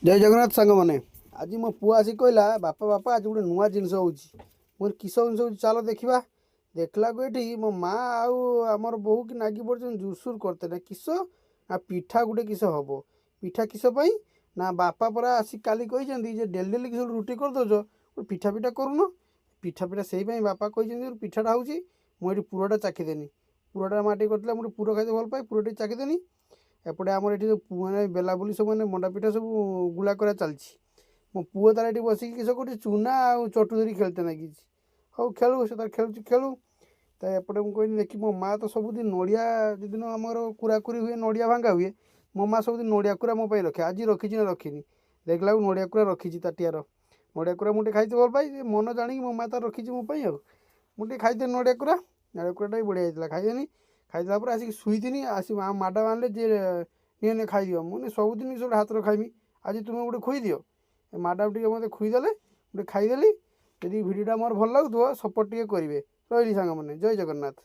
ଜୟ ଜଗନ୍ନାଥ ସାଙ୍ଗମାନେ। ଆଜି ମୋ ପୁଅ ଆସି କହିଲା, "ବାପା, ବାପା, ଆଜି ଗୋଟେ ନୂଆ ଜିନିଷ ହେଉଛି।" ମୁଁ କହିଲି, "କିସ ଜିନିଷ ହେଉଛି? ଚାଲ ଦେଖିବା।" ଦେଖିଲାକୁ ଏଠି ମୋ ମା ଆଉ ଆମର ବୋହୂ କି ନାଗି ପଡ଼ିଛନ୍ତି ଜୁରସୁର କରିଥିଲେ। କିସ ନା ପିଠା ଗୋଟେ କିସ ହବ। ପିଠା କିସ ପାଇଁ ନା ବାପା ପରା ଆସି କାଲି କହିଛନ୍ତି ଯେ ଡେଲି ଡେଲି କିସ ରୁଟି କରିଦେଉଛ, ଗୋଟେ ପିଠା ପିଠା କରୁନ। ପିଠା ପିଠା ସେଇ ପାଇଁ ବାପା କହିଛନ୍ତି ପିଠାଟା ହେଉଛି। ମୁଁ ଏଠି ପୁରଟା ଚାଖିଦେନି। ପୁରଟା ମା ଟିକେ କରିଥିଲା। ମୁଁ ଟିକେ ପୁର ଖାଇତେ ଭଲ ପାଏ। ପୁର ଟିକେ ଚାଖିଦେନି। ଏପଟେ ଆମର ଏଠି ସବୁ ମାନେ ବେଲାବୁଲି ସବୁ ମାନେ ମଣ୍ଡା ପିଠା ସବୁ ଗୁଳା କରିବା ଚାଲିଛି। ମୋ ପୁଅ ତାର ଏଠି ବସିକି କିସ କରୁଛି, ଚୁନା ଆଉ ଚଟୁ ଧରି ଖେଳିତେ ଲାଗିଛି। ହଉ ଖେଳୁ, ସେ ତାର ଖେଳୁଛି ଖେଳୁ। ତା ଏପଟେ ମୁଁ କହିଲି, ଦେଖି ମୋ ମା ତ ସବୁଦିନ ନଡ଼ିଆ, ଯେଉଁଦିନ ଆମର କୁରାକୁରି ହୁଏ, ନଡ଼ିଆ ଭାଙ୍ଗା ହୁଏ, ମୋ ମା ସବୁଦିନ ନଡ଼ିଆ କୁରା ମୋ ପାଇଁ ରଖେ। ଆଜି ରଖିଛି ନା ରଖିନି? ଦେଖିଲା ବେଳକୁ ନଡ଼ିଆ କୁରା ରଖିଛି। ତାଟିଆର ନଡ଼ିଆ କୁରା ମୁଁ ଟିକେ ଖାଇତେ ଭଲ ପାଏ। ମନ ଜାଣିକି ମୋ ମା ତାର ରଖିଛି ମୋ ପାଇଁ। ଆଉ ମୁଁ ଟିକେ ଖାଇଥିଲି ନଡ଼ିଆ କୁରା। ନଡ଼ିଆ କୁରାଟା ବି ବଢ଼ିଆ ହେଇଥିଲା। ଖାଇଦେନି। ଖାଇଦେଲା ପରେ ଆସିକି ଶୋଇଥିନି। ଆସି ମ୍ୟାଡ଼ାମ୍ ଆଣିଲେ ଯେ, "ନିଅ ନିଅ, ଖାଇଦିଅ।" ମୁଁ କହିନି, "ସବୁଦିନ ସବୁ ହାତରେ ଖାଇମି, ଆଜି ତୁମେ ଗୋଟେ ଖୋଇଦିଅ।" ମ୍ୟାଡ଼ାମ୍ ଟିକେ ମୋତେ ଖୋଇଦେଲେ, ମୁଁ ଟିକେ ଖାଇଦେଲି। ଯଦି ଭିଡ଼ିଓଟା ମୋର ଭଲ ଲାଗୁଥିବ, ସପୋର୍ଟ ଟିକେ କରିବେ। ରହିଲି ସାଙ୍ଗମାନେ, ଜୟ ଜଗନ୍ନାଥ।